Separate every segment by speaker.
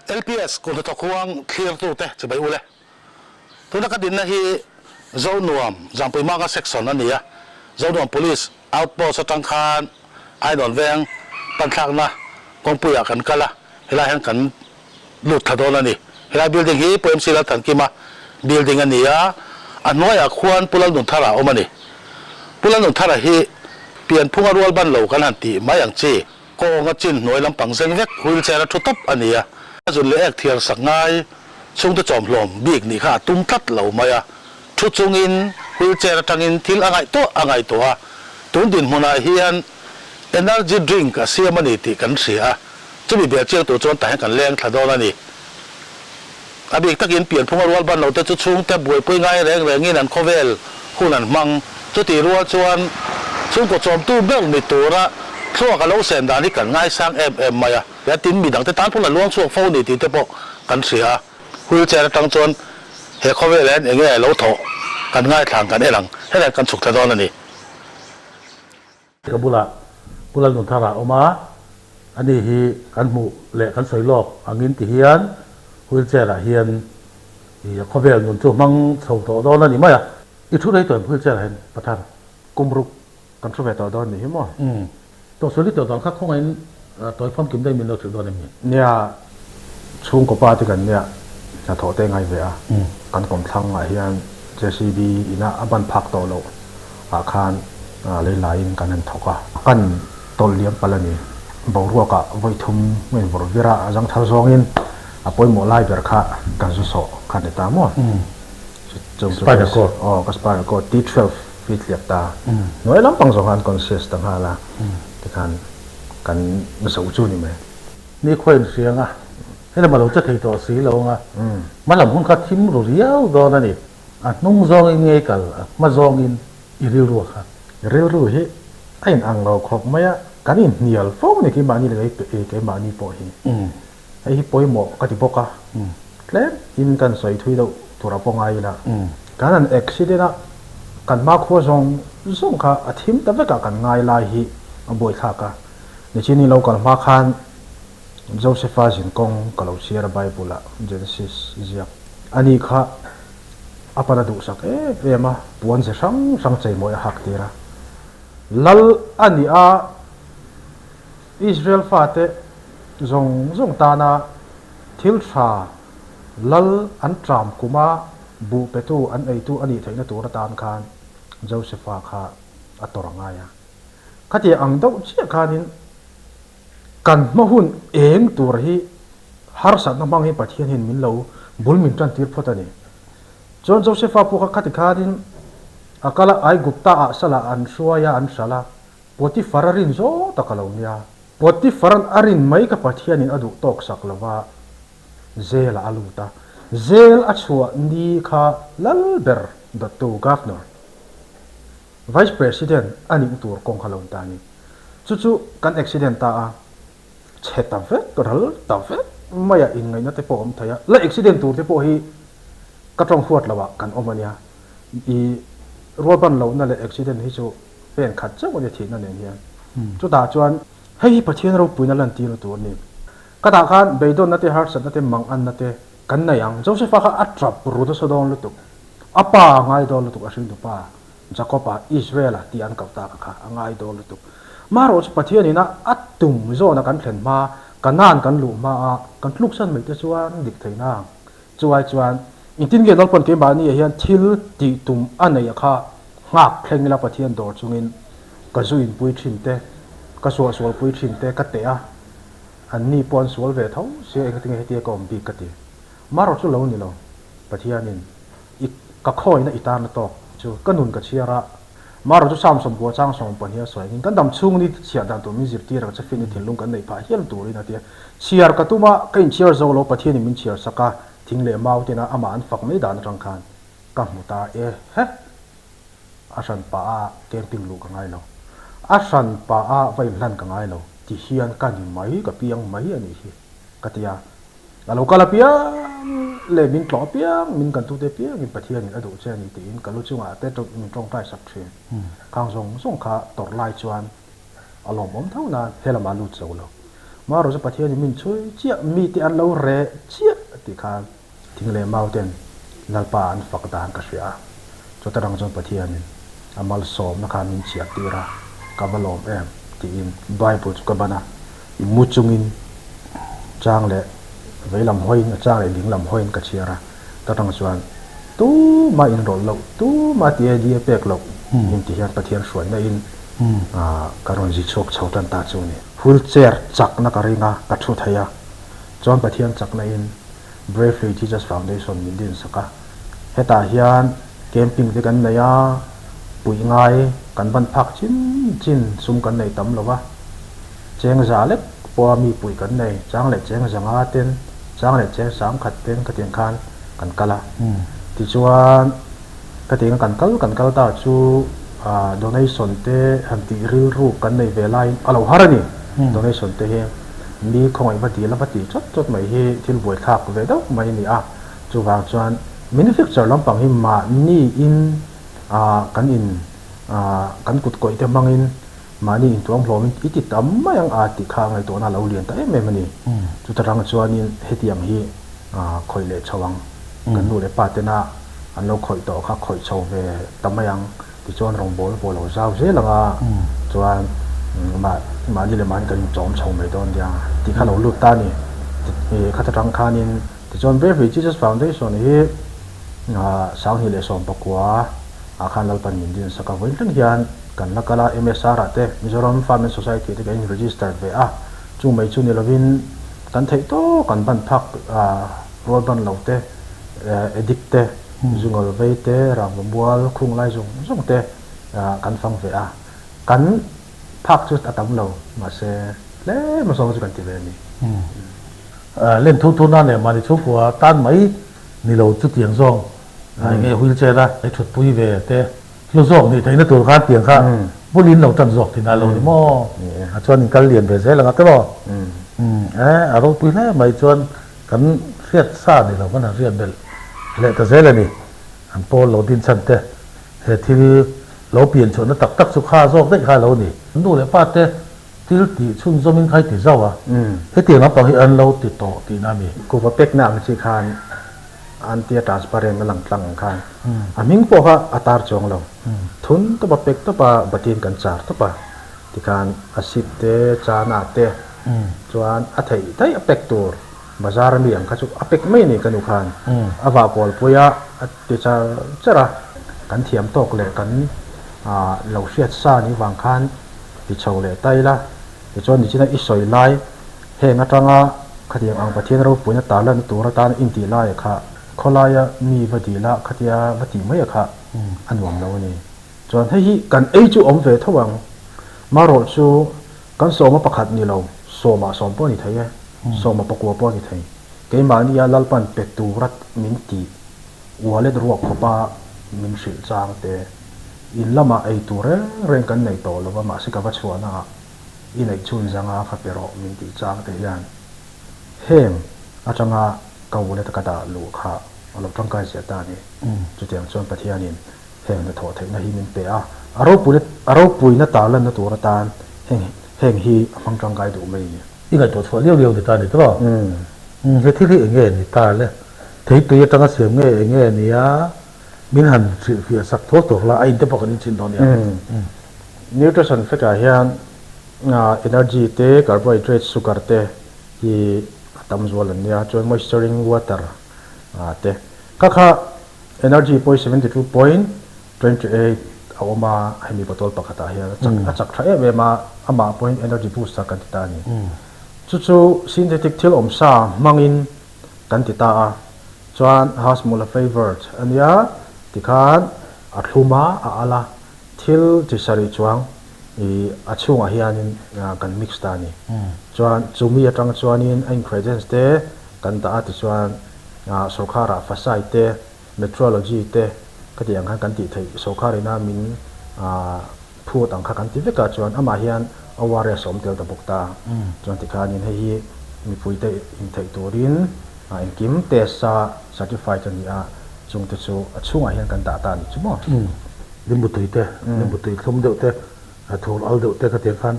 Speaker 1: LPS Kut hnathawk huang thlirtute chibai ule. Tuna ka dinna hi Zonuam Zampuimanga Section a ni a, Zonuam Police Outpost atang khan Ainawn veng panthlakna kawngpuiah kan kal a, helai hian kan lut thla dawn a ni. Helai building hi Pu MC Lalthankima building a ni a, a hnuaiah khuan Pu Lalnunthara a awm a ni. Pu Lalnunthara hi pianphunga rual ban lo kan han tih mai ang chi. Kawnga chin hnuai lampang zeng vek wheelchair a thu tawp a ni a. A zun leh ek thiar sak ngai chhungte chawmhlawm bik nih kha a tum tlat lo mai a. Thu chungin wheelchair atangin thil a ngaihtuah a ngaihtuah a. Tun dinhmunah hian energy drink a siam a ni tih kan hria a. Chumi bel chiang tur chuan tah hian kan leng thla dawn a ni. A bik takin pianphunga rual ban lote chu chhungte buaipui ngai reng rengin an khawvel hun an hmang. Chutih rual chuan chhungkaw chawmtu ber ni tura thluak a lo sen dan hi kan ngaisang em em mai a. Tia tin mi dangte tan pawn a luang chhuak fo ni tih te pawh kan hria a. Wheelchair atang chuan he khawvel hian eng nge a lo thawh kan ngaithlang kan en ang. Helai kan chhuk thla dawn a ni. Ka bulah Pu Lalnunthara a awm a, ani hi kan hmuh leh kan sawi lawk angin ti hian wheelchair ah hian i khawvel nun chu hmang chho tawh dawn a ni mai a. I thu rei tawh em wheelchair ah hian Pathan?
Speaker 2: Kum ruk kan thu ve tawh dawn ni hi maw?
Speaker 1: Umm. Tawh sawi tawh dan kha khawngaih in tawi famkim daih min lo hrilh dawn em ni?
Speaker 2: Nia, chhungkaw pa te kan nia hnathawh te ngai ve a, kan kawmthlang ah hian JCB ina a ban phak tawh loh ah khan lei laiin kan han thawk a. Kan tawlh liam palh a ni. Boruakah vawi thum ngaih vawrh vir a, a zangthar zawngin a pawimawh lai ber kha kan zu sawh kha ni ta maw?
Speaker 1: Spinal cord.
Speaker 2: Aw, ka spinal cord T12 hi tliak ta. Hnuai lampang zawng khan conscious ta nghal a, tikhan kan zo chu ni mai.
Speaker 1: Ni khaw inhriang a, helam a lo che thei tawh si lo ang a, hmalam hun kha thim ru riau dawn a ni. A hnung zawngin ngei kal, a hma zawngin i rilru a kha.
Speaker 2: Rilru hi a in ang lo khawp mai a, kan inhnial fo ni keimahni leh keimahni pawh hi. Hei hi pawimawh ka ti bawk a, tlem in kan sawi thui deuh tur a pawh ngai ila, kan han accident a, kan hmakhua zawng zawng kha a thim ta vek a kan ngai lai hi a buaithlak a. Nichini lo kal hma khan Josepha zinkawng ka lo chhiar a Bible ah Genesis ziak a ni kha a pana duhsak em em a, puan ze hrang hrang cheimawi a hak tir a. Lal a ni a, Israel fate zawng zawng tana thil tha lal an tram kuma buh petu an eitu a nih theihna tur atan khan Josepha kha a tawrh a ngai a. Khatiang ang deuh chiah khanin Kan hma hun eng tur hi harsatna hmang hi Pathian hian min lo bul min tan tir phawt a ni. Chuan Josepha pawh kha khati khanin a kal a, Aigupta ah salah an hruai a, an hralh a, Potiphar a rin zawng tak a lo nia. Potiphar a rin mai kha Pathianin a duh tawk sak lo va, Zel ah a lut a. Zel a chhuah ni kha lal ber dawttu Governor. Vice President a nih tur kawng kha lo ni ta a ni. Chu chu kan accident ta a, chhe ta vek, ral ta vek mai a inngaihna te pawh a awm thei a. La accident tur te pawh hi ka tawng huat loh ah kan awm a nia. I rualban lohna leh accident hi chu pen khat chauh a ni thihna nen hian. Chutah chuan hei hi Pathian ropuina lantirna tur a ni. Ka tah khan beidawnna te, harsatna te, manganna te kan nei ang. Josepha kha a tap ru nasa dawn lutuk. A pa a ngai dawn lutuk a hringtu pa Jakob-a, Israel-a tih an koh tak kha a ngai dawn lutuk. Marawh chu Pathianin a a tum zawna kan thlen hma, Kanaan kan luh hma a, kan tluksan mai te chuan dik thei nang. Chuai chuan engtin nge Lalpawn keimahni ah hian thil tih tum a neih a kha nghak thleng ila Pathian dawr chungin ka zu inpui thin te, ka suahsualpui thin te ka teh a, anni pawh an sual ve tho sia engtin nge hetia ka awm bik ka ti. Marawh chu lo ni lo, Pathianin i ka khawina i tan a tawk chu ka nun ka chhiar a, marawh chu Samson bua chang 12 a sawi angin kan dam chhung ni chhiar dan tur min zirtir ang che fin i thinlung kan neih phah hial turin a ti a. Chhiar ka tum a, ka inchhiar zo lo, Pathianin min chhiar sak a, thing leh mau tena amah an fak mai dan atang khan ka hmu ta e he. A hran pah a camping luh ka ngai lo, a hran pah a va inhlan ka ngai lo ti hian ka ni mai, ka piang mai a nih hi ka ti a. A lo kal apiang leh min tlawh apiang, min kan tute apiangin Pathianin a duh che a ni tiin ka lu chungah te min tawngtai sak thin. Khang zawng zawng kha tawrh lai chuan a lawmawm tho nan he lamah lut zo lo. Marawh chu Pathianin min chhui chiah, mite an lo reh chiah tih khan thing leh mau ten Lalpa an fak dan ka hria a. Chawta rang chuan Pathianin a malsawmna kha min chhiah tir a, ka va lawm em tiin Bible chu ka ban a, mu chungin chang leh vei lam hawiin a chang leh ding lam hawiin ka chhiar a, ta tang chuan tumah inrawlh loh, tumah ti e di a pek loh in ti hian Pathian hruaina in ka rawn zi chhuak chho tan ta chu a ni. Wheelchair chakna ka ring a, ka thu thei a, chuan Pathian chakna in Bravely Jesus Foundation min din sak a, hetah hian camping te kan nei a, puih ngai kan ban phak chin chin sum kan nei tam lo va, cheng za lek pawha mi puih kan nei, chang leh cheng za nga ten, chang leh cheng sang khat ten ka tiang khan kan kal a. Tichuan ka tiang kan kal kan kal ta chu donation te han tih rilru kan nei ve laiin a lo har a ni, donation te hi. Mi khawngaih va dil a va tih chawt chawt mai hi thil buaithlak ve deuh mai a ni a, chuvang chuan manufacture lampang hi mahni in kan in kan kut kawih te hmangin mahni intuam hlawmin i ti tam mai ang a tih kha ngaihtuahna a lo lian ta em em a ni. Chuta rang chuanin hetiang hi khawih leh chho ang, kan nu leh pa tena an lo khawih tawh kha khawih chho ve ta mai ang. Tichuan rawngbawl pawh lo zau zel ang a, chuan mahni leh mahni kan inchawm chho mai dawn nia tih kha lo lut ta a ni. Khat atang khanin tichuan Bravery Jesus Foundation hi 2019 ah khan Lalpan min din sak a, vawiin thleng hian kan la kal a, MSR ah te Mizoram Farming Society te kan in register ve a, chung mai chu ni lovin kan theih tawk kan ban phak rual ban lo te, addict te, Zungawl vei te, rangva mual khung lai zawng zawng te kan fang ve a, kan phak chu a tam lo, mahse tlem zawng chu kan ti ve a ni.
Speaker 1: Len thu thu na leh mahni chhungkua tan mai ni lo chutiang zawng eng nge wheelchair a i thutpui ve te hlu zawk nih theihna tur khan tiang kha bulin lo tan zawk thin a lo ni maw? A chuan in kal lian ve zel ang a tiraw? E a ropui hle mai chuan Kan hriat sa ni lo kan han hriat belh leh ta zel a ni. An pawl lo din chhan te, he thil lo pian chhuahna tak tak chu kha zawk daih kha a lo ni. Nu leh pa te thil tih chhunzawmin kha i ti zauh a, hetiang lampang hi an lo ti tawh tihna a mi.
Speaker 2: Kuhva pekna ang chi khan an tia transparent a lang tlang ang khan a hming pawh kha a tar chuang lo. Thun tawpa pek tawpa batin kan char tawpa tikhan a sit te, chana te chuan a theih daih a pek tur. Bazar ami ang kha chu a pek mai a ni ka nu khan a vah kual pui a, a ti char char a, kan thiam tawk leh kan lo hriat sa ni vang khan ti chho leh ta ila, tichuan nichina i sawi lai heng atanga khatiang ang Pathian ropuina tarlanna tur atana intih laia kha khawlaia mi va dil a khatia va tih mai a kha a nuam lo a ni. Chuan hei hi kan ei chu awm ve tho ang, marawh chu kan sawma pakhat ni lo, sawmah sawm pawh a ni thei e. Sawma pakua pawh a ni thei. Keimahnia Lalpan pe tura min tih wallet ruak khawpa min hrilh chang te, in lamah ei tur reng reng kan nei tawh lo va, mahse ka va chhuahnaah i neih chhun zanga kha pe rawh min tih chang te hian heng atanga ka wallet a ka dah luh kha a lo tangkai ziah ta a ni. Chutiang chuan Pathianin heng hnathawh theihna hi min pe a, a ropuina a ropuina tarlanna tur atan heng heng hi a hmang tangkai duh mai a ni.
Speaker 1: I ngaihtuah chhuah liau liau ni ta a ni tawh. He thil hi eng nge ni ta le? Theitui atanga siam nge eng nge ni a? Min han hrilhfiah sak thuak thuak la, a inte pawh kan inchhin dawn nia.
Speaker 2: Nutrition fact ah hian energy te, carbohydrate, sugar te hi a tam zual an nia, chuan moisturing water te. Kha kha energy pawh hi 72.28 a awm a, hemi bottle pakhatah hian a chak a chak tha em em a, amah pawhin energy booster kan ti ta a ni. Chu chu synthetic thil awm sa hmangin kan ti ta a, chuan Hajmola flavoured a nia tikhan a thlum a, a al a, thil chi sarih chuang ih a chhungah hianin kan mix ta a ni. Chuan chumi atang chuanin a ingredients te kan dah a tichuan sawrkharah fasai te, Metrology te ka tih ang khan kan tih theih sawrkar ina min phut ang kha kan ti vek a chuan amah hian ORS a awm tel ta bawk ta chuan tikhanin hei hi mipui te intheih turin engkim test a certified a ni a chung te chu a chhungah hian kan dah ta a ni chu maw.
Speaker 1: Limbu tui te, limbu tui thlum deuh te, thur al deuh te ka tih ang khan.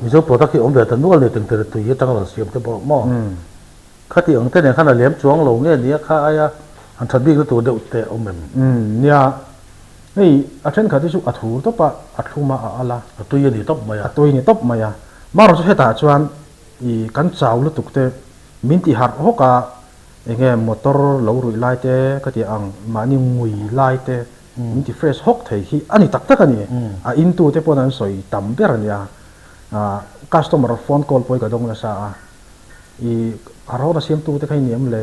Speaker 1: Mizo product hi awm ve ta nual ni tengtere tui atanga rawn siam te pawh maw? Khati ang te nen khan a lem chuang lo nge nia kha aia han that bik na tur deuh te awm em?
Speaker 2: Umm nia, hei a thenkhat hi chu a thur tawp a, a thlum a a al a.
Speaker 1: A tui a ni tawp mai a.
Speaker 2: A tui a ni tawp mai a. Marawh chu hetah chuan i kan chau lutuk te min ti harh hawk a, enge motor lo ruih lai te ka ti ang mahni ngui lai te min ti fresh hawk thei hi a ni tak tak a ni. A in tu te pawn an sawi tam ber a nia. Customer phone call pawh hi ka dawng nasa a. I harh hawkna siamtu te kha i ni em le?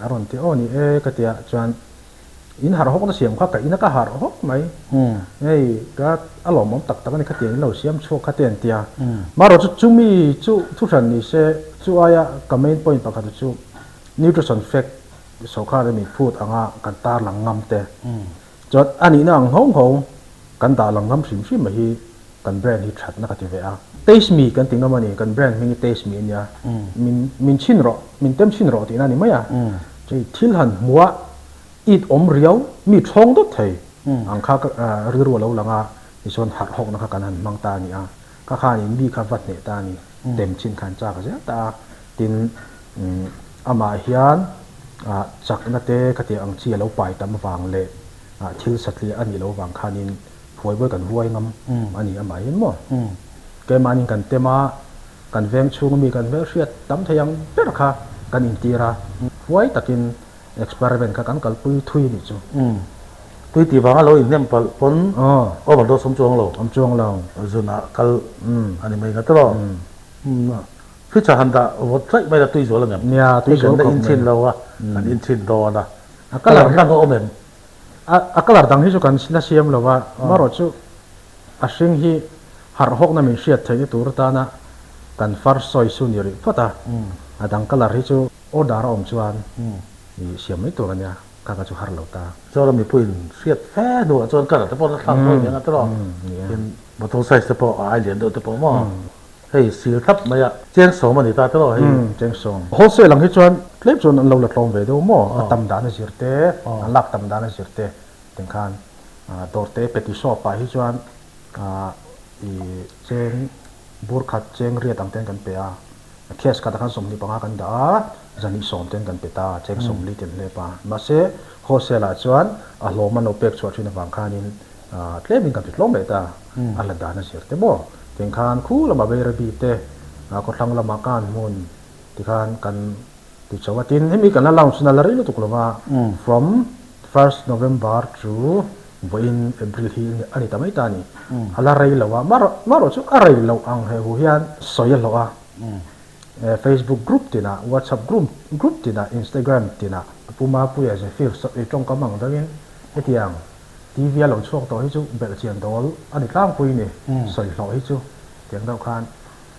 Speaker 2: A rawn ti aw ni e ka tia chuan in harh hawkna siam kha ka ina ka harh hawk mai. Hei ka a lawmawm tak tak a ni khatiang in lo siam chhuak kha te an tia. Marawh chu chumi chu thuhran ni se chu aia ka main point pakhat chu nutrition fact sawrkar emi phut anga kan tarlang ngam te. Chuan a nihna ang nghawng nghawng kan dah lang ngam hrim hrim mai hi kan brand hi thatna ka ti ve a. Taste me kan ti ngam a ni, kan brand hming hi Taste me a nia. Min min chhin rawh, min tem chhin rawh tihna a ni mai a. Chei thil han hmuh a it awm riau, mi thawng dawt thei ang kha ka rilru a lo lang a, tichuan harh hawkna kha kan han hmang ta a ni a. Kha khanin mi kha va hneh ta a ni, tem chhin khan chak zel ta a. Tin, amah hian chakna te khatiang ang chi a lo pai tam vang leh thil satliah a nih loh vang khanin Huai buai kan huai ngam a ni amah hian maw? Keimahni kan tem a, kan veng chhung ami kan hmelhriat tam thei ang ber kha kan intir a, huai takin experiment kha kan kalpui thui a nih chu.
Speaker 1: Tui tih vanga lo inhnem palh pawn overdose awm chuang lo.
Speaker 2: Awm chuang lo.
Speaker 1: Zunah kal a ni mai nga tawh. Fridge ah han dah vawt chaih mai la tui zual ang em?
Speaker 2: Nia, tui zual khawp mai.
Speaker 1: Kan la inchhin lo a, kan inchhin dawn a. A colour dang a awm em?
Speaker 2: A colour dang hi chu kan la siam lo a, amaherawh chu a hring hi harh hawkna min hriat theihna tur atana kan far sawi su ni rih phawt a, a dang colour hi chu order a awm chuan i siam mai tur a nia, kha kha chu har lo ta.
Speaker 1: Chuan mipuiin hriat fe hnuah chuan colour te pawh a thlak mawi ve ang a tiraw? Tin, bottle size te pawh a ai lian deuh te pawh maw? Hei sil thlap mai a, cheng sawm a ni ta tiraw hei.
Speaker 2: Umm cheng sawm. Wholesale ang hi chuan tlem chuan an lo la tlawm ve deuh maw? A tam dan a zir te, an lak tam dan a zir te teng khan dawr te petty shop ah hi chuan i cheng bur khat cheng riat ang ten kan pe a, cash khat ah khan 25 kan dah a, zahnih sawm ten kan pe ta, cheng 40 ten hlep a. Mahse wholesale ah chuan a hlawm an lo pek chhuah thin avang khanin tlemin kan ti tlawm leh ta. A hla dan a zir te maw? Tiang khan khu lama Bairabi te, khawthlang lama kan hmun tikhan kan ti chho a. Tin, hemi kan la launch na la rei lutuk lo va, from first November to vawiin April hi a ni ta mai ta a ni. A la rei lo a, marawh chu a rei loh ang he hu hian sawi a hlawh a. Facebook group tinah, WhatsApp group tinah, Instagram tinah Pu Mapuia Zephyr tawngkam ang dangin hetiang TV a lo chhuak tawh hi chu belh chian dawl a ni tlangpui ni, sawi hlawh hi chu tiang deuh khan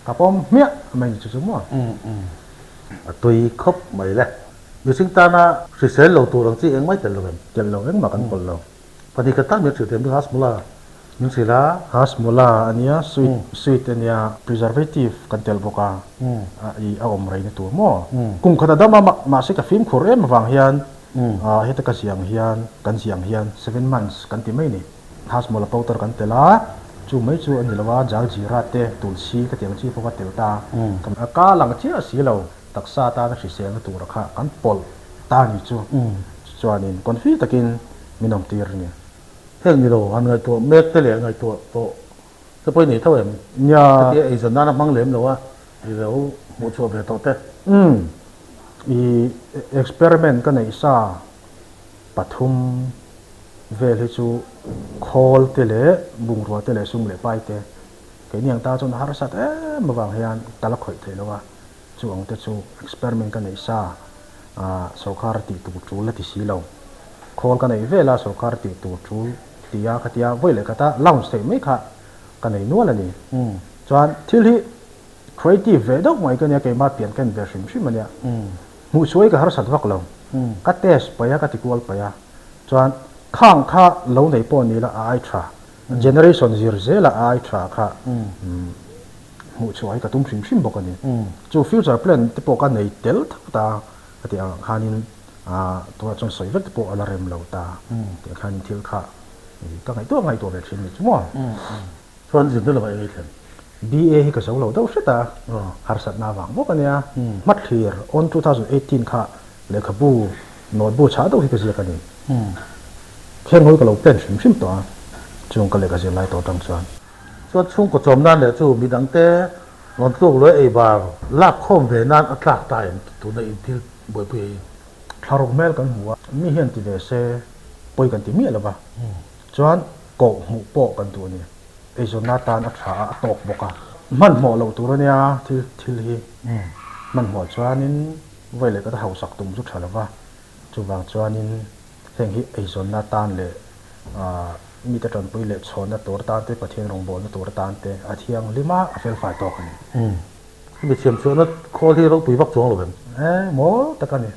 Speaker 2: ka pawm hmiah mai ni chu chu maw?
Speaker 1: A tui khawp mai le. Mihring tana hrisel lo tur ang chi engmah i tel lo em?
Speaker 2: Tel lo, engmah kan pawlh lo.
Speaker 1: Pahnih khat tak min hrilh thiam chu Hasmula min hrilh a.
Speaker 2: Hasmula a nia, sweet sweet a nia, preservative kan tel bawk a, i a awm rei na tur maw? Kum khat a dam a, mahse ka fimkhur em avang hian Heta ka ziah ang hian, kan ziah ang hian seven months kan ti mai ni. Hasmawla powder kan tel a, chu mai chu a ni lo a, jal jeera te, tulsi ka tih ang chi pawh ka tel ta. A ka lang chiah si lo, taksa tana hriselna tura kha kan pawlh ta ni chu. Chuanin confi takin min awm tir a ni.
Speaker 1: Heng ni lo, han ngaihtuah mek te leh ngaihtuah tawh te pawh i nei tho em?
Speaker 2: Nia.
Speaker 1: Hetia eizawn nana hmang lem lo a, i lo hmuh chhuah ve tawh te.
Speaker 2: Umm. I experiment ka neih sa pathum vel hi chu khawl te leh bungrua te leh sum leh pai te keini ang ta chuan a harsat em avang hian ka la khawih theih lo a, chu ang te chu experiment ka neih sa sawrkar tih tur tul la ti si lo. Khawl ka neih vel a sawrkar tih tur tul ti a khatia vawi leh khata launch theih mai kha ka nei nual a ni. Chuan thil hi Creative ve deuh mai ka nia, keimah pian ka en ve hrim hrim a nia. Hmuh suai ka harsat vak lo. Ka test paih a, ka ti kual paih a. Chuan khang kha lo nei pawh ni la a ai tha. Generation zir zela a ai tha kha hmuh chhuah hi ka tum hrim hrim bawk a ni. Chu future plan te pawh ka nei tel tho ta ka tih ang khanin tunah chuan sawi vek te pawh a la rem lo ta tih khanin thil kha ka ngaihtuah ngaihtuah ve thin a ni chu maw.
Speaker 1: Chuan zirna lamah eng ei thlen?
Speaker 2: BA hi ka zo lo deuh hret a, harsatna avang bawk a nia. Hmathlir on 2018 kha lehkhabu note bu chhah deuh hi ka ziak a ni. Kheng hawi ka lo plan hrim hrim tawh a, chung ka lehkha zir lai tawh atang chuan.
Speaker 1: Chuan chhungkaw chawm nan leh chu midangte rawn tluk lawih ei bar lak khawm ve nan a tlak ta em tuna in thil buaipui hi?
Speaker 2: Thlaruk hmel kan hmu a, mi hian ti ve se pawi kan ti miah lo va, chuan koh hmuh pawh kan duh a ni. Eizawnna atan a tha a, a tawk bawk a. Hmanhmawh loh tur a nia thil thil hi. Hmanhmawh chuanin vawi leh kata hausak tum chu tha lo va, chuvang chuanin heng hi eizawnna atan leh mite tanpui leh chhawnna tur atan te, Pathian rawngbawlna tur atan te a thianghlim a, a felfai tawk a ni.
Speaker 1: Hemi thiam chhuahna khawl hi ropui vak chuang lo em?
Speaker 2: E, mawl tak a ni.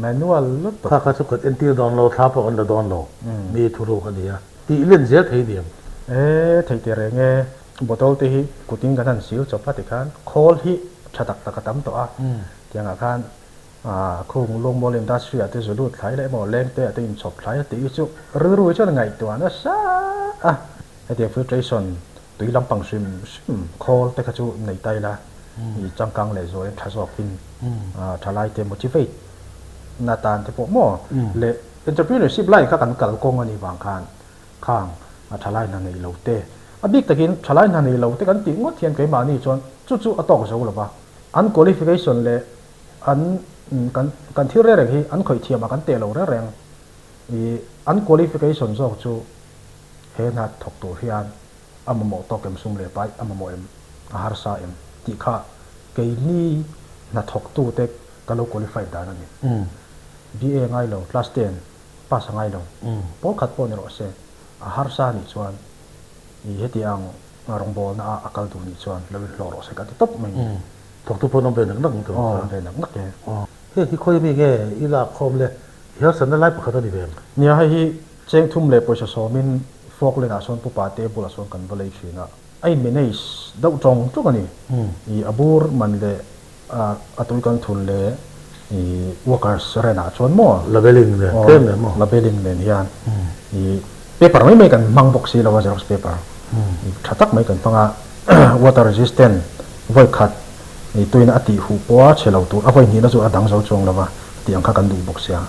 Speaker 2: Manual lutuk.
Speaker 1: Kha kha chu kan entir dawn lo, thla pawh kan la dawn lo. Mi thuruk a ni a, tih len zel thei ni em?
Speaker 2: E, thei teh reng e. Bottle te hi kutin kan han sil chawp a tikhan khawl hi tha tak tak a tam tawh a. Tiangah khan khung lungmawl industry ah te zu lut thlai leh emaw leng te ah te inchhawp thlai a tih hi chu rilru hi chuan ngaihtuah nasa a. Hetiang filtration tui lampang hrim hrim khawl te kha chu nei ta ila i changkang leh zualin tha zawkin thalai te motivate na tan te pawh maw leh entrepreneurship line kha kan kal kawng a nih vang khan khang thalai hna nei lo te a bik takin thalai hna nei lo te kan tih ngawt hian keimahni chuan chu chu a tawk zo lo va an qualification leh an kan kan thil reng reng hi an khawih thiam ah kan teh lo reng reng i an qualification zawk chu He hna thawk tur hian a mamawh tawk em sum leh pai a mamawh em, a harsa em tih kha keini hna thawktute ka lo qualified dan a ni. BA ngai lo, class ten pass a ngai lo, pawl khat pawh ni rawh se, a harsa nih chuan i heti ang rawngbawlna ah a kal duh nih chuan lo inhlawh rawh se ka ti tawp mai ni.
Speaker 1: Thawktu pawh an awm ve nak nak ang tawh
Speaker 2: ang kha. Awm ve nak nak e.
Speaker 1: Hei hi khawi ami nge i lak khawm le? I harsatna lai pakhat a ni ve em?
Speaker 2: Nia hei hi Cheng thum leh pawisa sawmin Falkland ah sawn Pupa te bulah sawn kan va lei thin a, a in manage deuh tawng tawng a ni. I a bur man leh a tui kan thun leh i workers rent ah chuan maw?
Speaker 1: Labeling nen tlem nen maw?
Speaker 2: Labeling nen hian i paper mai mai kan hmang bawk si lo a, xerox paper i tha tak mai kan hmang a, water resistant vawi khat i tuina a tih huh pawh a chhe lo tur a vawi hnihna chu a dang zo chuang lo va. Tih ang kha kan duh bawk sia.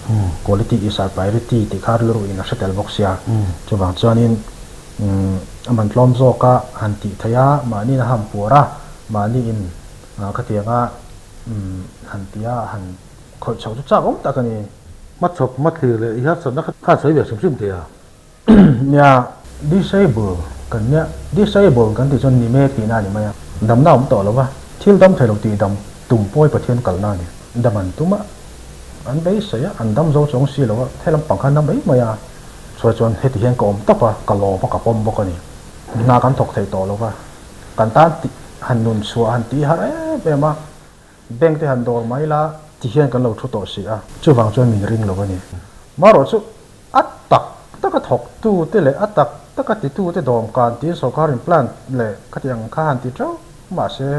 Speaker 2: Quality is our priority tih kha rilru in a hre tel bawk sia. Chuvang chuanin a man tlawm zawk a han tih theih a, mahni in a ham puar a, mahni in khatianga han tih a han khawih chhoh chu chak awm tak a ni.
Speaker 1: Hmachhawp hmathlir leh i harsatna kha khan sawi ve hrim hrim thei a.
Speaker 2: Nia, disable kan nia, disable kan tih chuan ni mek tihna a ni mai a, damna a awm tawh lo va, thil dam thei lo tih dam tum pawi Pathian kalna a ni. Dam an tum a, an beisei a, an dam zo chuang si lo a, he lampang khan na mai mai a, chuai chuan heti hian ka awm tawp a, ka lawm a, ka pawm bawk a ni. Hna kan thawk thei tawh lo va, kan tan tih han nun chhuah han tih har em em a, Bank te han dawr mai la ti hian kan lo thu tawh si a, chuvang chuan min ring lo a ni. Marawh chu a tak taka thawktu te leh a tak taka titu te dawmkan tiin sorkar in plan leh khati ang kha han ti teuh mahse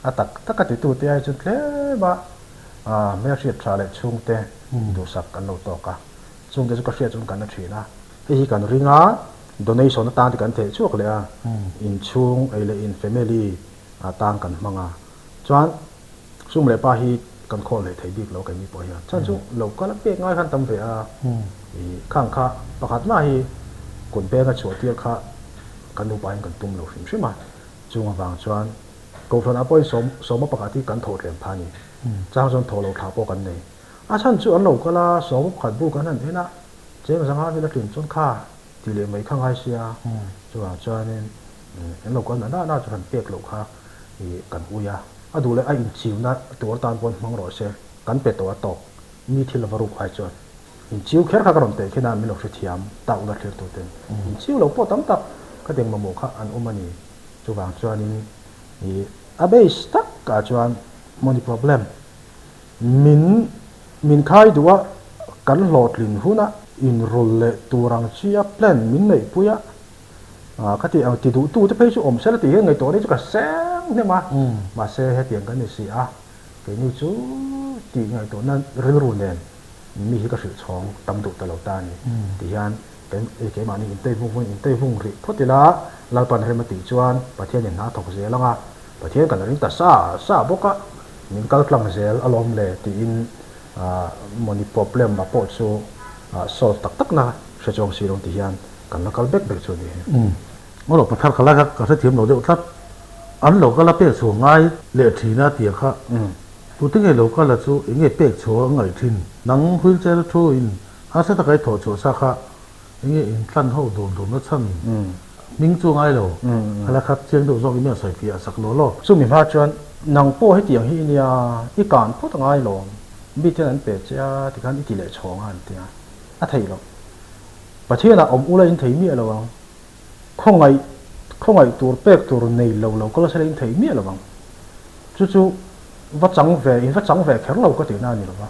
Speaker 2: a tak taka titu te ai chuan tlem a hmelhriat tha leh chhungte duhsak kan lo tawk a, chungte chu ka hriat chuan kan la thin a, hei hi kan ring a donation atan te kan theh chhuak leh a, inchhung ei leh in family atan kan hmang a. Chuan sum leh pa hi kan khawl leh thei bik lo keini pawh hian. Chuan chu lo kal a pek ngai khan tam ve a, i khang kha pakhat mah hi kut beng a chhuah tir kha kan nupa hian kan tum lo hrim hrim a. Chung avang chuan Kohhran ah pawhin sawm sawma pakhat hi kan thawh tlem pha a ni. Chang chuan thawh lo thla pawh kan nei. A chhan chu an lo kal a, sawma pakhat bu kan han en a, cheng zanga vel a tlin chuan kha ti leh mai kha ngai sia. Chuvang chuanin an lo kal na na na chu han pek loh kha i kan ui a, a duh leh a inchiuna tur atan pawn hmang rawh se, kan pe tawh a tawk, mi thil lova ruk ai chuan inchiu kher kha ka rawn teh khin a, min lo hrethiam tak ula thlir tur ten inchiu lo pawh tam tak ka deng mamawh kha an awm a ni, chuvang chuanin i a base tak ah chuan money problem min min khai duh a, kan hlawhtlin huna inrul leh tur ang chi a plan min neihpui a. Ka ti ang ti duh tu te phei chu awm sela tih hian ngaihtuah ni chu ka seng hnem a, mahse hetiang kan ni si a, keini chu tih ngaihtuahna rilru nen mi hi ka hrilh chhawng tam duh ta lo ta a ni ti hian. Kei keimahni intei vung vungin intei vung rih phawt ila, Lalpan rem a tih chuan Pathianin hna a thawk zel ang a, Pathian kan ring ta sa sa bawk a, min kal tlang zel alawm le tiin money problem a pawh chu solve tak tak na hre chuang si lo ti hian kan la kal bek bek chu a ni hi.
Speaker 1: Umm. Ngaw pathar ka lai kha ka hrethiam lo deuh tlat. An lo kal a pek chhuah ngai leh thin a tia kha. Tute nge lo kal a chu eng nge pek chhuah a ngaih thin? Nang wheelchair thu in harsa taka i thawh chhuah sa kha eng nge in tlan ho dun dun na chhan hming chu ngai lo. A la khat chiang deuh zawk i mi a sawi fiah sak lo law.
Speaker 2: Chumi hma chuan nang pawh hetiang hi i nia, i kan phawt a ngai lo. Mi ten an pe che a tikhan i ti leh chhawng a an ti a, a theih loh. Pathianah awm ula in thei miah lo ang. Khawngaih, khawngaih tur pek tur nei lo lo kal sela in thei miah lo ang. Chu chu va chang ve, in va chang ve kher lo ka tihna a ni lo va.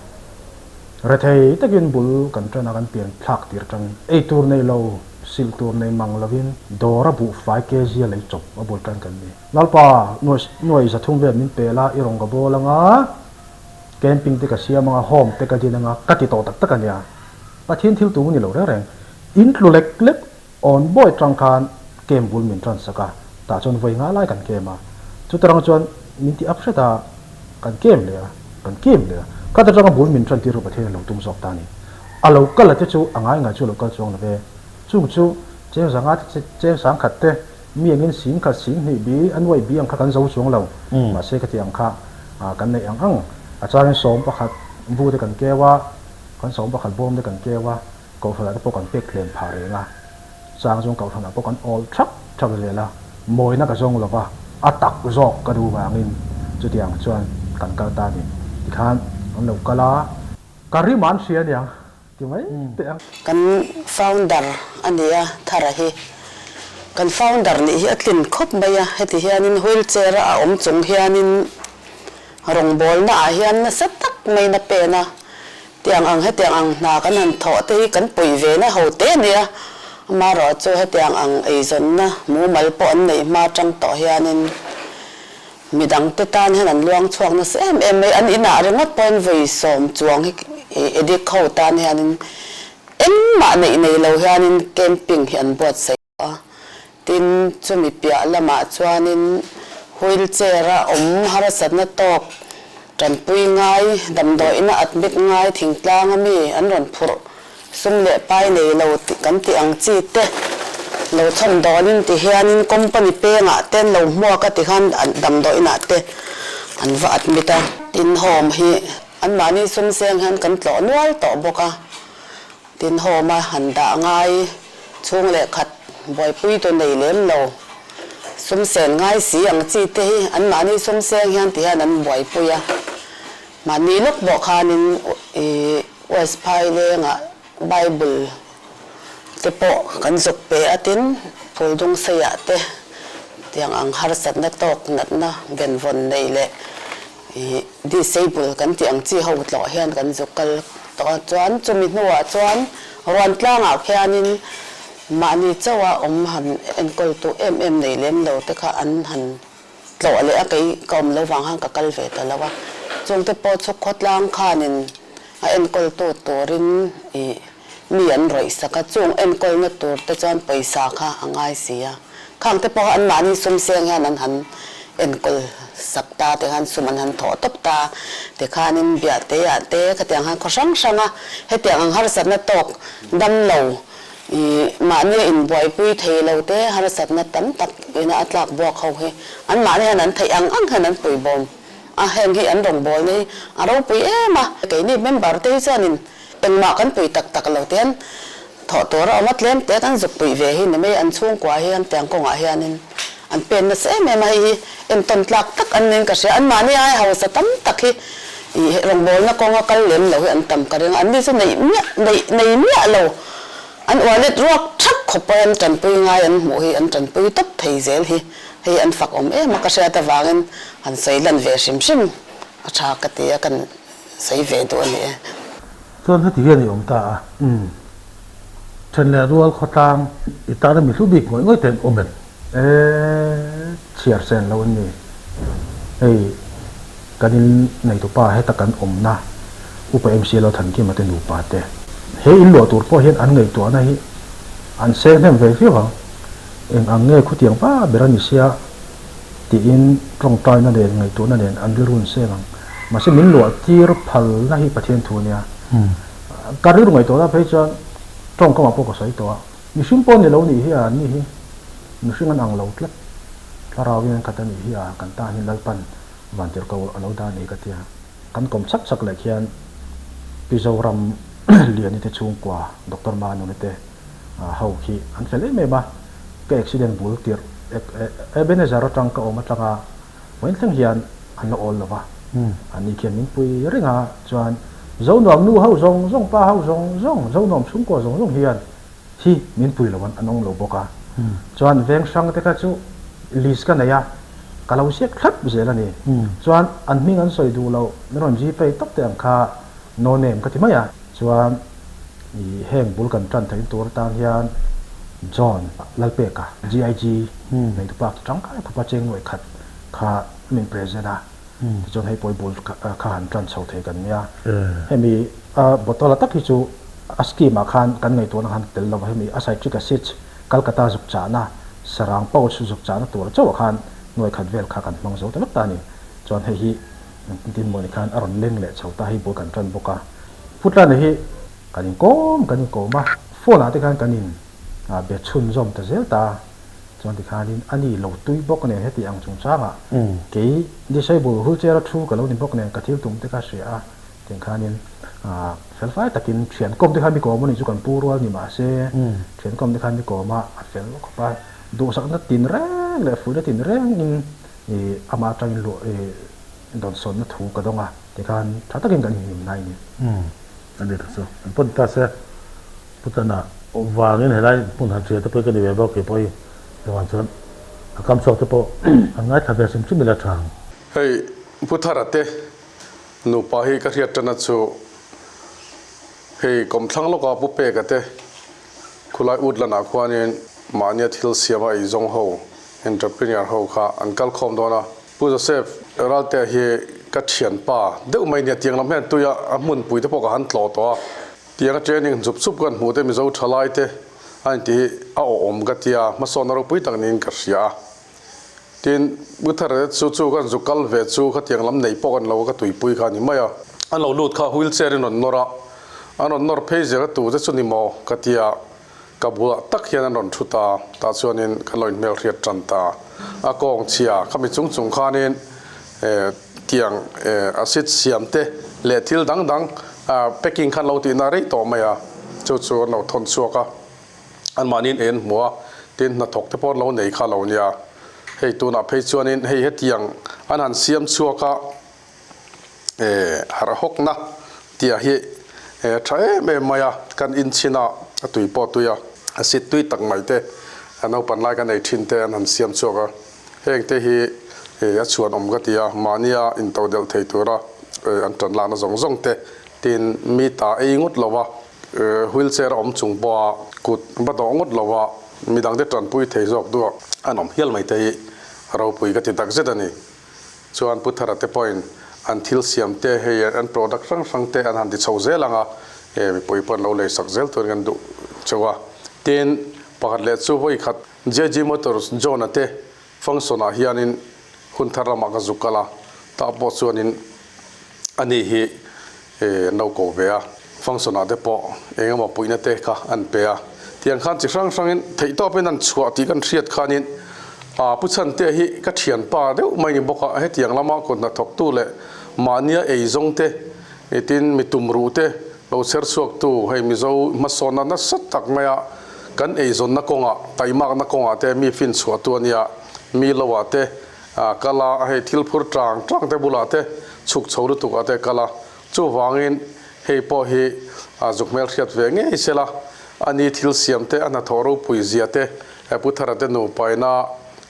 Speaker 2: Rethei takin bul kan ṭan a, kan pian thlak tir ṭangin ei tur nei lo, silh tur nei mang lovin dawr a buhfai kg a lei chawp a bul ṭan kan ni. Lalpa, nuai, nuai 300 vel min pe la, i rawn ka bawl ang a, camping te ka siam ang a, home te ka din ang a, ka ti tawh tak tak a nia. Pathian thil tum a ni lo reng reng. In tlu lek lek awn bawi tang khan camp bul min tan sak a, tah chuan vawi nga lai kan camp a. Chuta rang chuan min ti up hret a, kan camp leh a, kan camp leh a. Khat atanga bul min tan tir ru Pathian in lo tum zawk ta a ni. A lo kal a te chu a ngai ngai chu a lo kal chuang lo ve. Chung chu cheng zanga te cheng sang khat te mi angin sing khat sing hnih bi a nuai bi ang kha kan zo chuang lo. Mahse khatiang ang kha kan neih ang ang. A changin 11 bu te kan keu a. Kan 11 bawm te kan keu a, Kohhranah te pawh kan pek tlem phah reng a, chang chuan Kohhranah pawh kan awl thap thap zel a, mawina ka zawng lo va, a tak zawk ka duh vangin chutiang chuan kan kal ta a ni. Tikhan an lo kal a. Ka rim an hria aniang ti mai teh ang.
Speaker 3: Kan founder a ni a, Thara hi. Kan founder nih hi a tlin khawp mai a, heti hianin wheelchair a a awm chung hianin Rawngbawlna ah hian nasa tak maiin a pen a, tiang ang hetiang ang hna kan han thawh te hi kan puih ve na ho te a nia, amaherawh chu hetiang ang eizawnna mumal pawh an neih hma atang tawh hianin midang te tan hian an luang chhuak nasa em em mai, an inah ringawt pawhin vawi sawm chuang hi addict ho tan hianin engmah neih nei lo hianin camping hi an buatsaih. A, tin chumi piah lamah chuanin wheel chair-a awm harsatna tawk tanpui ngai, damdawiina admit ngai thingtlanga mi an rawn phurh sum leh pai nei lo kan tih ang chi te lo chhawm dawnin ti hianin company pengah te an lo hmuak a ti khan damdawiinah te an va admit a. Tin home hi anmahni sum seng hian kan tlawh nual tawh bawk a. Tin home a han dah ngai chhung leh khat buaipui tu nei lem lo. Sum sen ngai si ang chi te hi anmahni sum seng hian ti hian an buaipui a. Mahni lawk pawh khanin ih West Phailengah Bible te pawh kan zuk pe a tin Phuldung Seiah te tiang ang harsatna tawk natna benvawn nei leh Ih disable kan tih ang chi ho tlawh hian kan zuk kal tawh a, chuan chumi hnuah chuan ruan tlangah khianin mahni chauha awm han enkawl tu em em nei lem lo te kha an han tlawh leh a, kei ka awm lo vang khan ka kal ve ta lo a, chungte pawh chu khawtlang khanin a enkawl tu turin ih mi an rawih sak a, chung enkawlna tur te chuan pawisa kha a ngai si a. Khang te pawh anmahni sum seng hian an han enkawl sak ta te khan sum an han thawh tawp ta tikhanin biahte ah te khatiang khan khaw hrang hrang a hetiang ang harsatna tawk dam lo ih mahni a inbuaipui thei lo te harsatna tam tak ina a tlak buak ho hi anmahni hian an theih ang ang hian an puibawm a heng hi an rawngbawlna hi a ropui em a keini member te hi chuanin Engmah kan pui tak tak lo te hian thawh tur a awm a, tlem te kan zuk puih ve hi ni mai, an chhungkua hi an tiang kawngah hianin an pen nasa em em a, hei hi entawn tlak tak an niin ka hria, anmahni ai hausa tam tak hi ih rawngbawlna kawnga kal lem lo hi an tam ka ring a, anni chu neih miah neih nei miah lo, an ualet ruak thak khawp a an tanpui ngai an hmuh hi an tanpui tawp thei zel hi, hei an fak awm em a ka hriat avangin han sawi lan ve hrim hrim a tha ka ti a kan. Sawi ve duh a ni e.
Speaker 1: Chuan heti hian i awm ta a. Umm. Then leh rual khawtlang i tan a mi hlu bik ngawih ngawih ten awm em?
Speaker 2: E, chhiar sen lo an ni. Hei kan in neitupa heta kan awmna Upa MCLO Thankima te nupa te. He in luah tur pawh hian an ngaihtuahna hi. An seng hnem ve viau ang. Eng ang nge khutiang pa ber a ni sia tiin tawngtaina nen ngaihtuahna nen an rilru an seng ang. Mahse min luah tir phalna hi Pathian thu a nia. Ka rilru ngaihtuahna phei chuan tawngkamah pawh ka sawi tawh a, mihring pawh ni lo nih hi a, ni hi mihring an ang lo tlat. Thlarauin an khat a nih hi a, kan tan hi Lalpan vantirhko a lo dah a ni ka tia. Kan kawm chak chak leh khian Pi Zoram Liani te chhungkua Doctor Manuni te ho khi an fel em em a, ka accident bul tirh Ebenezer atang ka awm atanga vawiin thleng hian an la awl lo va, an ni khian min pui reng a, chuan Zonuam nu ho zawng zawng, pa ho zawng zawng, Zonuam chhungkua zawng zawng hian hi min pui lo an awm lo bawk a, chuan veng hrang te kha chu list ka nei a, ka lo ziak thlap zel a ni, chuan an hming an sawi duh lo, min rawn gpay tawp teh ang kha no name ka ti mai a, chuan i heng bul kan tan theih tur atan hian John Lalpeka GIG nei tupa khi tangkai khawpa cheng nuaih khat kha min present a, tichuan hei pawh i bul kha han tan chho thei kan nia. Hemi a bottle a tak hi chu a scheme ah khan kan ngaihtuahna khan tel lo va, hemi a citric acid Calcutta zuk chahna sarang pouch zuk chahna tur chauh ah khan nuaih khat vel kha kan hmang zo ta vek ta a ni. Chuan hei hi tin mawni khan a rawn leng leh chho ta hei bul kan tan bawk a. Putlana hi kan inkawm kan inkawm a, phone ah te khan kan in be chhunzawm ta zel ta a, chuan tikhanin a ni lo tui bawk nen heti ang chungchangah kei disable wheelchair a thu ka lo ni bawk nen ka thil tum te kha hria a, tiang khanin felfai takin thian kawm te khan mi kawm a nih chu kan pu rual ni mahse thian kawm te khan mi kawm a, a fel khawp a, duhsakna tin reng leh fuihna tin rengin amah atangin luah dawnsawnna thu ka dawng a. Tikhan tha takin kan inhlim nai ni.
Speaker 1: Umm a ni ta chu. An pawn ta se Putana vangin helai hmun han hria te pawh hi ka ni ve bawk kei pawh hi chuvang chuan a kam chhuak te pawh an ngaithla ve hrim hrim ila tha ang.
Speaker 4: Hei Pu Thara te nupa hi ka hriat tana chu hei kawmthlang lawka Pu Peka te khulai Woodland ah khuanin mahnia thil siama eizawng ho entrepreneur ho kha an kal khawm dawn a. Pu Joseph, Raltea hi ka thianpa deuh mai nia, tiang lam hian tuia a hmunpui te pawh ka han tlawh tawh a, tianga training zup zup kan hmuh te Mizo thalai te a inti hi a awhawm ka tia, hmasawnna ropui tak niin ka hria a. Tin, Pu Thara te chu chu kan zu kal ve chu khatiang lam nei pawh kan lo ka tuipui kha a ni mai a. An lo lut kha wheelchair in rawn nawr a, an rawn nawr phei zel a tu te chu ni maw ka tia, Ka bulah tak hian an rawn thu ta, tah chuanin kan lo inhmelhriat tan ta. A kawng chhia khami chung chung khanin tiang acid siam te leh thil dang dang packing khan lo tihna rei tawh mai a, chu chu an lo thawn chhuak a, anmahniin ei an hmu a, tin hnathawk te pawh an lo nei kha lo nia. Hei tunah phei chuanin hei hetiang an han siam chhuak a. Harh hawkna tih hi tha em em mai a, kan inchhin a, a tui pawh tui a, a sit tui tak mai te naupan lai kan ei thin te an han siam chhuak a, heng te hi a chhuan awm ka ti a, mahnia into delh thei tura an tan lakna zawng zawng te tin mi ta ei ngawt lo a, wheelchair a awm chung pawha kut va dawh ngawt lo a, midangte tanpui thei zawk duah an awm hial mai te hi ropui ka ti takzet a ni. Chuan Pu Thara te pawhin an thil siam te hei an product hrang hrang te an han ti chho zel ang a, he mipui pawh an lo lei sak zel turin kan duh cheu a. Tin, pakhat leh chu vawi khat JG Motors John-a te function ah hianin hun thar lamah ka zuk kal a, tah pawh chuanin ani hi an lo ko ve a, function ah te pawh eng emaw puihna te kha an pe a, tiang khan chi hrang hrangin theihtawpin an chhuah tih kan hriat khanin aa Pu Chhantea hi ka thianpa deuh mai ni bawk a, hetiang lama kut hnathawktu leh mahnia eizawng te tin mi tumruh te lo chher chhuaktu hei Mizo hmasawnna nasa tak maia kan eizawnna kawngah taimakna kawngah te mi finchhuahtu a nia, mi loah te A kal a, hei thil phur tang tang te bulah te chhuk chho lutuk ah te kal a, chuvangin hei pawh hi a zuk hmel hriat ve ngei se la, a ni thil siam te a hnathawh ropui zia te Pu Thara te nupa ina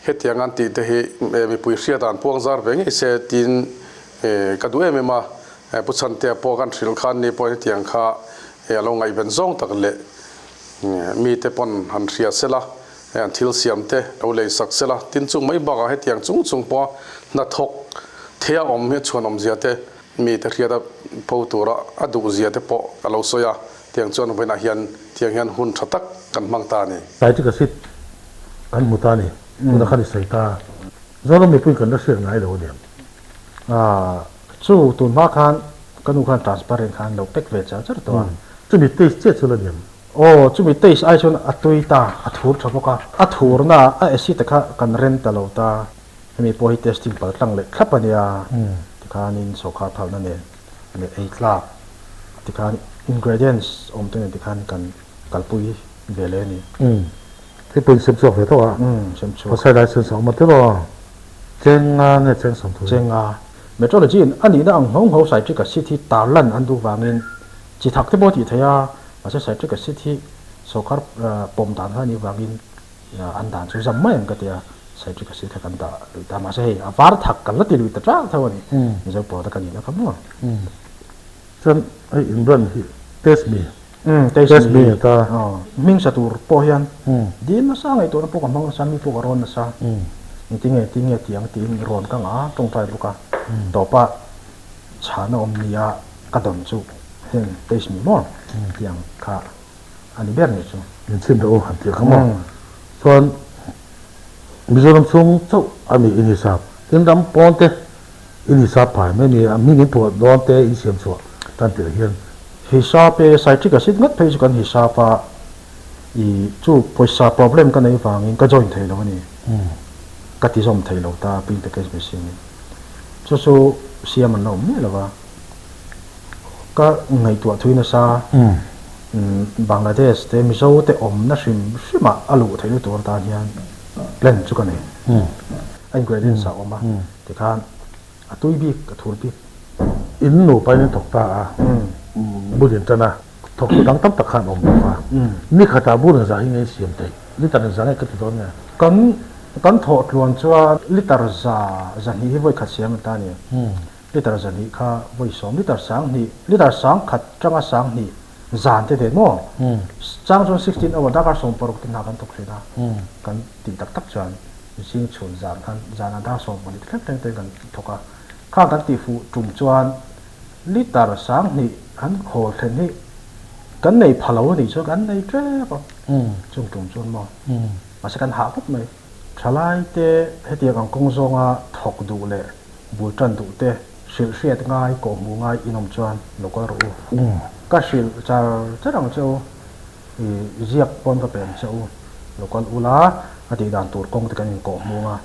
Speaker 4: hetiang an tih te hi mipui hriat an puang zar ve ngei se tiin ka duh em em a, Pu Chhantea pawh kan hrilh khan ni pawhin hetiang kha a lo ngaihven zawng tak leh mite pawn han hria se la. Hei an thil siam te lo lei sak se la, tin chung mai bakah hetiang chung chung pawha hnathawk thei a awm hi a chhuanawm zia te, mite hriat a pho tura a duh zia te pawh a lo sawi a. Tiang chuan vawiinah hian tiang hian hun tha tak kan hmang ta a ni.
Speaker 1: Sciatic acid kan hmu ta a ni. Tunah khan i sawi ta. Zoram mipui kan la hriat ngai lo a niang.
Speaker 2: Aaa chu tun hma khan ka nu khan transparent khan lo pack ve char char tawh a.
Speaker 1: Chumi taste chiah chu la niang.
Speaker 2: Aw chumi taste ai chuan a tui ta, a thur tha bawk a. A thurna a acid kha kan ren ta lo ta. Hemi pawh hi testing pal tlang leh thlap a nia. Tikhanin sawrkar phalna nen leh ei tlak tikhan ingredients awm te nen tikhan kan kalpui ve leh a ni.
Speaker 1: Hei pawhin sem chhuak ve tawh a.
Speaker 2: Sem chhuak.
Speaker 1: Pasai license a awm a tiraw? Cheng nga nge cheng 30?
Speaker 2: Cheng nga. Metrology in a nihna ang ngho ngho citric acid hi tarlan an duh vangin chi thak te pawh a tih theih a, mahse citric acid hi sawrkar pawm dan kha a nih vangin an dan chu zam mai ang ka ti a, citric acid kha kan dah lui ta. Mahse hei a var thak kan la ti lui ta tang tho a ni. Mizo product a nihna kha maw?
Speaker 1: Chuan hei in brand hi Taste Me.
Speaker 2: Umm Taste Me hi hming sa tur pawh hian dil nasa ngaihtuahna pawh ka hmang nasa mi pawh ka rawn nasa engtinge tinge tih ang tiin rawn ka ngah a tawngtai bawk a tawpa chhana awm nia ka dawn chu heng Taste Me maw tih ang kha a ni ber ni chu.
Speaker 1: Min chhim rawh u han tih kha maw chuan Mizoram chhung chauh a ni in hisap tin ram pawn te I ni sap phai mai ni a hming in phuah dawn te in siam chhuah tan tirh hian.
Speaker 2: Hisap e, citric acid ngat phei chu kan hisap a, i chu pawisa problem ka nei vangin ka join thei lo a ni, ka ti zawm thei lo ta print package machine in chu chu siam an la awm miah lo va, ka ngaihtuah thui nasa Bangladesh te Mizo te awmna hrim hrim ah a luh theih na tur atan hian plan chu ka nei, a ingredients a awm a. Tikhan a tui bik, a thur bik.
Speaker 1: In nupa in an thawk ta a, bul in tan a, thawktu dang tam tak khan awm bawk a. Ni khatah bur engzah hi nge in siam theih? Liter engzah nge ka ti dawn nge?
Speaker 2: Kan kan thawh tluan chuan liter za zahnih hi vawi khat siam an ta a ni. Liter zahnih kha vawi sawm, liter sanghnih, liter sangkhat tanga sanghnih zan te nen maw? Chang chuan 16 hour darkar 16 te hna kan thawk thin a, kan tih tak tak chuan. Zing chhun zan khan zan a dar 12 thleng thleng te kan thawk a, khang kan tih fuh tum chuan liter 2000 an khawl thlen hi kan nei pha lo a nih chuan kan nei tep a, chung tum chuan maw mahse kan hah khawp mai. Thalai te hetiang ang kawng zawnga thawk duh leh bul tan duh te hrilh hriat ngai kawh hmuh ngai inawm chuan lo kal rawh u. Ka hrilh char char ang che u. I ziak pawn ka pem che u, lo kal ula a tih dan tur kawng te kan inkawh hmung a.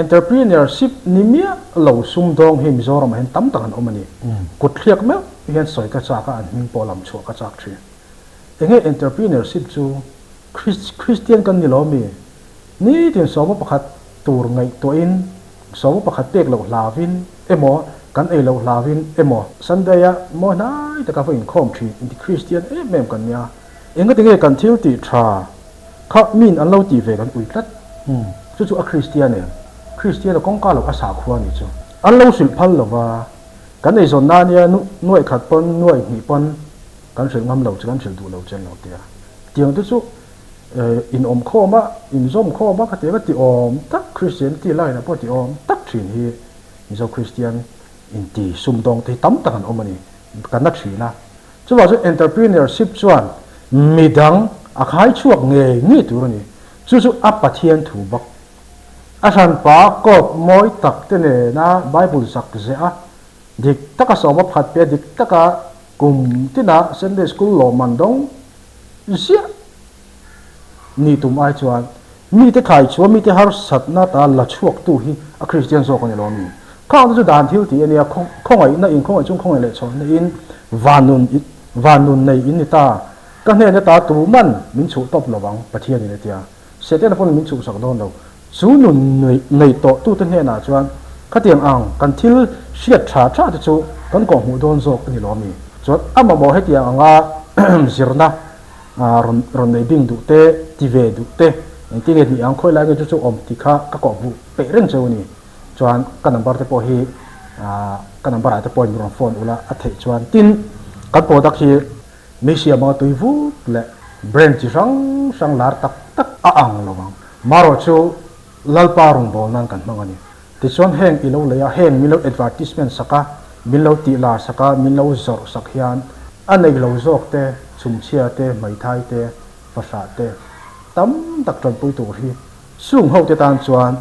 Speaker 2: Entrepreneurship ni miah lo sumdawng hi Mizoram ah hian tam tak an awm a ni. Kut thliak meuh hian sawi ka chak a, an hming pawh lam chhuah ka chak thin. Enge entrepreneurship chu? Christian kan ni lo mi? Nitin sawma pakhat tur ngaihtuahin, sawma pakhat pek loh hlauin emaw, kan ei loh hlauin emaw, Sunday-a mawi hnai taka va inkhawm thin inti Kristian em em kan nia. Engati nge kan thil tih tha kha min an lo tih ve kan ui tlat? Chu chu a Kristian em? Kristian a kawngka loh a sakhua ni chu. An lo hrilh phal lova, kan eizawn na nia nuaih khat pawn nuaih hnih pawn kan hrilh ngam lo che, kan hrilh duh lo che an lo ti a. Tiang te chu In awm khawm a, in zawm khawm a, khatiang a ti awm tak Christianity line ah pawh ti awm tak thin hi Mizo Christian inti sumdawng te hi tam tak an awm a ni, kan la thin a. Chuvang chuan entrepreneurship chuan midang a khai chhuak ngei ngei tur a ni. Chu chu a Pathian thu bawk. A hranpa kawp mawi tak te nena Bible zak zeh a, dik taka sawma phat pe dik taka kum tina Sunday School lawmman dawng ziah ni tum ai chuan mite khai chhuah mite harsatna ta la chhuaktu hi a Kristian zawk a ni lo mi? Khang te chu dan thil tih a nia, khawngaihna in khawngaih chung khawngaih leh chhawnna in van van nun nei in ni ta, ka hnena ta tu man min chhuh tawp lo vang Pathian in a tia, Setana pawn min chhuhsak dawn lo, chu nun nei tawh tute hnenah chuan khatiang ang kan thil hriat tha tha te chu kan kawhhmuh dawn zawk a ni lo mi? Chuan a mamawh hetiang anga zirna rawn rawn nei bing duh te, ti ve duh te, engtin nge ni ang khawi lai nge chu chu awm tih kha ka kawhhmuh peih reng cheu a ni. Chuan ka number te pawh hi ka number ah te pawh in rawn phone ula a theih chuan tin kan product hi Mi siam anga tui vut leh brand chi hrang hrang lar tak tak a ang lo ang. Marawh chu Lalpa rawngbâwl nan kan hmang a ni. Tichuan heng i lo lei a, heng min lo advertisement sak a, min lo tih lar sak a, min lo zawrh sak hian a nei lo zawk te Chhumchhia te, hmeithai te, fahrah te tam tak tanpui tur hi chung ho te tan chuan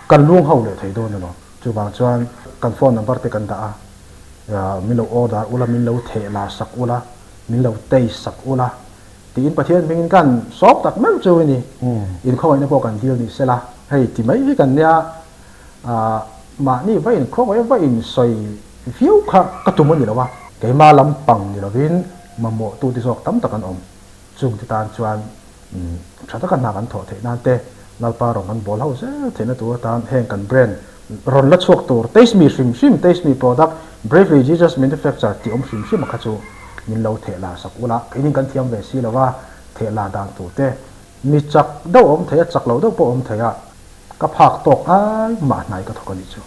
Speaker 2: kan lung ho leh thei dawn alawm. Chuvang chuan kan phone number te kan dah a, min lo order ula, min lo theh la sak ula, min lo taste sak ula tiin Pathian hmingin kan sawp tak meuh chu i ni. Inkhawngaihna pawh kan dil ni sela, hei ti mai hi kan nia, mahni va inkhawngaih va insawi viau kha ka tum a ni lo a, keimah lampang ni lovin mamawhtute zawk tam tak an awm. Chungte tan chuan tha taka hna kan thawh theih nan te, Lalpa rawn kan bawl ho zel theihna tur atan heng kan brand rawn la chhuak tur Taste Me hrim hrim, Taste Me product, Bravely Jesus Manufacture tih awm hrim hrim a kha chu min lo theh la sak ula, keinin kan thiam ve si lo a, theh la dan tur te mi chak deuh a awm thei a, chak lo deuh pawh a awm thei a, ka phak tawk ai mah hnai ka thawk a nih chu.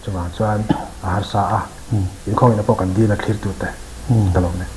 Speaker 2: Chuvang chuan a harsa a, inkhawngina pawh kan dil a thlir tur te ka lawm e.